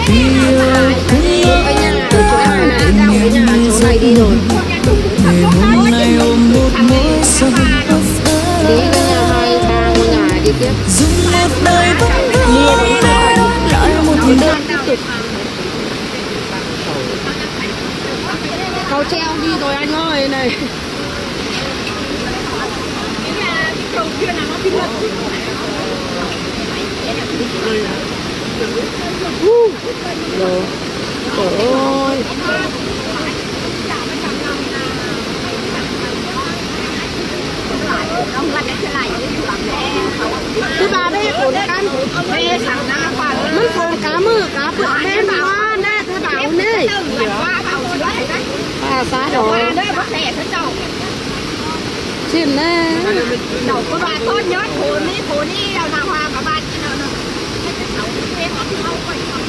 Đi cái nhà, ở chỗ em là đang ở cái nhà, ở chỗ này đi rồi. Đi cái nhà hai, ba ngôi nhà đi tiếp. Mua đúng rồi. Tiếp tục. Cầu treo đi rồi anh ơi này. Ui, trời ơi. Thứ ba đây cũng cắn. Nó còn cá mưa, cá bự, cá mưa, nè, thứ ba hôm nay. À, cá đó. Chim nè.